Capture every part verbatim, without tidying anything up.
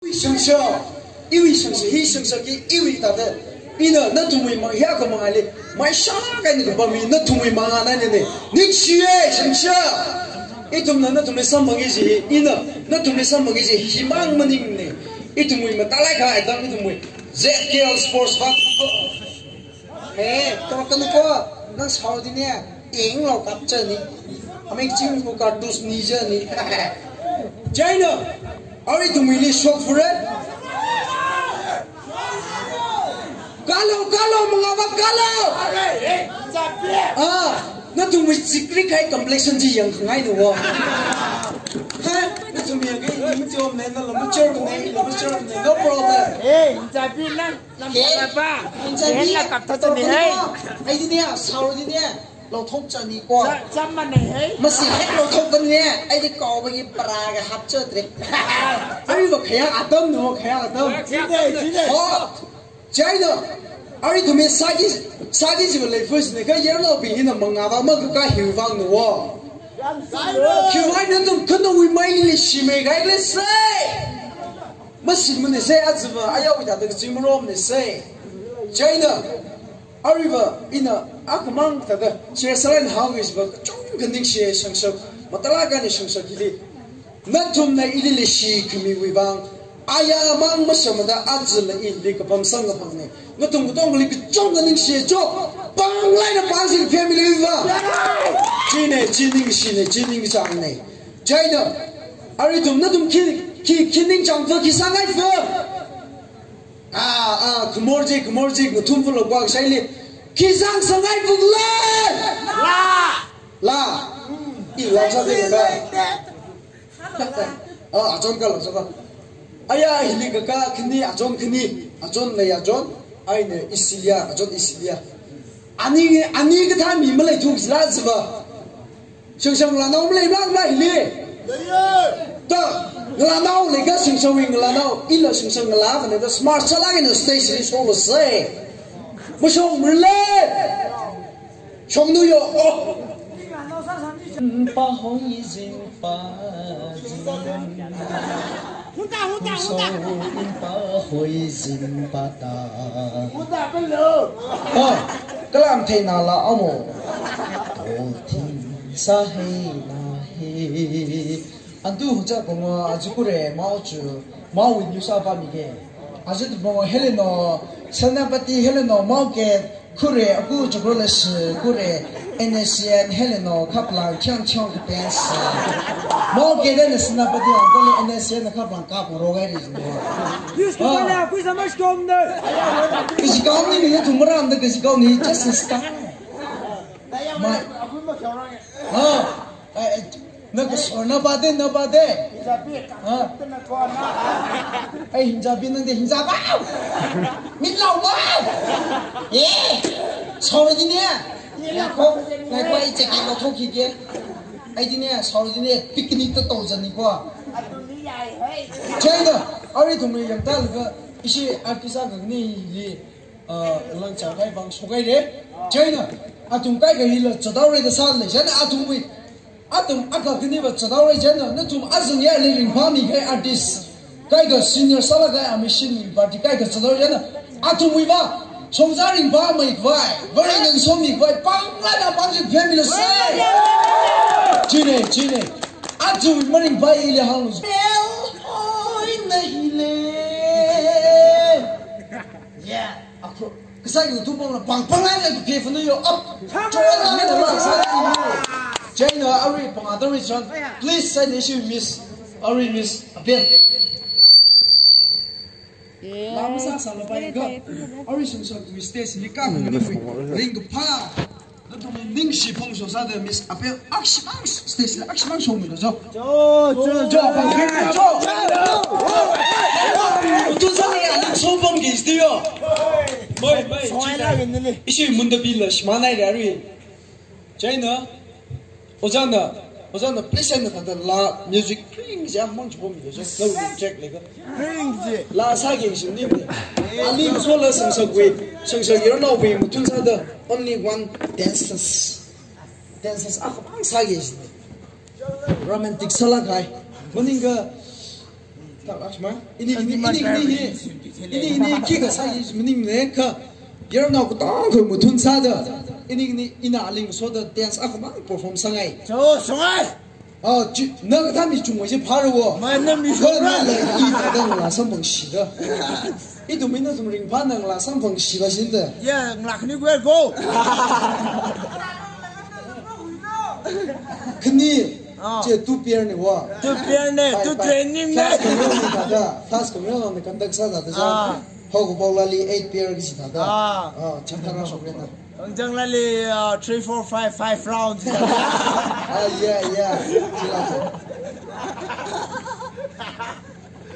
Iwui shangshak, iwui shangshak, hi shangshak hi iwui thāda. Ina nathumwui mang hi akhamang ali, maishak eina kapam hi nathumwui mangān eina ne. Ningshiya, shangshak. Ithumna nathumli samphang kaji, ina nathumli samphang kaji, himang maningne. Ithumwui matalai kahai atam ithumwui Z K L Sports Fund. He, tawakkanuko, nang sāhaoda ne, eng lo kap chani. Amei ching ko cartridge ni chani. China, arui ithumwuili shok fure. Kalo, kalo, mangava kalo. Ah, nathumwui chikri khai complexion chi yangkhangai nuwa. Ha, nathum yangkhangai, ning chom ne, na lo mature ne, lo mature ne, no problem. Hey, Japi nang. Lampa, lampa. Injabi, ai dine, sāhaoda ne, lothok chani ko. Cham mana hai. Masi hek lothok bane, ai di kau bagi para ga hap chatre. Ai ba khaya atam no, khaya atam. Jine, jine. Oh, China, arui ithumwui sāki, sāki jiva lei first ne, kha yarnaobing hina mangava ma ka hiu vang no. Khiwui vang nathum khanawui maili shimei gai le sai. Masi mane sai ajiva, ayawui thāda kaching marom ne sai. China, aruiva, ina, akhamang thāda, share sālai haowa jiva, kachungkha ningshi shangshak, matalai kahai shangshak hili. Nathumna ili leishi khamiwui vang, ayamang mashamada ajala ili kapam sangkapam ne. Nathum katongali kachungkha ningshi cho, pānglai na pāngsi family wui vang. Chine, chi ningshi ne, chi ningchāng ne. China, arui ithum nathum khi, khi, khi ningchāng fa, khi sāngai fa. Ah, ah, khamor chi, khamor chi, ngathum fulo kwak shaili. Khi zang sāngai fa la. La. La. I la sāde la. Ah, achon kala, achon kala. Aya, hili kaka khani, achon khani, achon lei achon, aina isilia, achon isilia. Ani, ani kathā mi maleithu jila jiva. Shangshak ngalānao malei bla bla hili. Ta, ngalānao leiga shangshak wui ngalānao, ila shangshak ngalā kane da smart sālak eina stage li shoklu sai. Mashok murle. Shongnu yo, oh. Pahoi jin pa jin. Huda, huda, huda. Pahoi jin pa ta. Huda, bello. Oh, kalam thei nala amo. Oh, thing sa hei na hei. Antu hucha kongo aji kure mau chu, mau win yusa pa mi ke. Aji tu kongo heleno, Senapati heleno mau ke, kure, aku chukro le shi, kure, N S C N heleno, kaplang, chiang chiang ke pen si. Mau ke de ne Senapati ang kole N S C N kaplang kap ro gai ri jin. Yes, ah. Kaya, kui sama skom de. Kaji kau ni, ni tu maram de kaji kau ni, just a star. Mai. Ah. Ai, ai, na kasor na pade, na pade. Hinjabi, ha? Kena kona. Ai, hinjabi nang de hinjaba. Mitlau ba. Eh, sorry dine. Ya ko, ngai ko ai cheki lo thoki ke. Ai dine, sorry dine, picnic ta to jani ko. Atuni yai, hey. China, ari tumri yang tal ga, ishi artist ga ni li. Ah, lang chao kai bang shokai de. China, athum kai kai hila chadao re da san le. China athum wui. Athum aka kini ba chadao re china. Nathum azung ya le ringphā mi kai artist. Kai ka senior sala kai a mission party kai ka chadao china. Athum wui ba. Chongza ringphā mai kwai. Very nang som mi kwai. Pang la na pang ji phen mi lo sai. Chine, chine. Athum maringphā ile hang lo. Bel oi nahi le. Yeah. Akho, kasai YouTube pang pang lai lai ke funu yo up. Chora lai lai sa. China ari pang ada ri chan. Please say this you miss. Ari miss a bit. Lam sa sa la pai ga. Ari sung sa tu stage ni ka ni ring pa. Nathum ningshi phongso sāda Miss Apel akshimang stage la akshimang shongmi lo jo. Jo, jo, jo, jo, bang bang jo. Tu sāya ningsho bang ki sti yo. Mai, mai, china. Ishi munda bila shima nai ari. China. Ojana, ojana please na kata la music ring ja mang chubo mi jo. Lo check le ga. Ring ji. La sa ge shi ni. Ali so la sang sa gui, sang sa yar na gui mutun sāda. Only one dancers. Dancers akha bang sāki. Romantic sālakai. Maninga Thak asma. Ini, ini, ini, ini, ini, ini, ini, kika sāki maningne kha. Yarnao katongkha mathun sāda. Ini, ini, ina aling soda dance akhamang perform sāngai. Cho, sāngai. Ah, chi, na kathā mi chungwui chi phāra wo. Mai na mi kha na chungwui. Lei, i thāda ngalā samphangshida. Ithum ina thum ringphā na ngalā samphangshida shinda. Ya, ngalā khani kwe ko. Khani, ah, che two pair ni wa. Two pair ni, five, two pair ni. First kami ni thāda, first kami ni conduct sāda thāda. Ah. Hok bok lali eight pair ki thāda. Ah. Ah, chang thāra shok rena. Ang chang lali, ah, three, four, five, five rounds. Ah, yeah, yeah. Chila.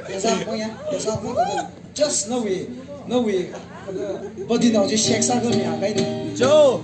Pesa mo ya, pesa mo. Just nawui, nawui body nao chi shake sākha mi ya kai ni. Cho.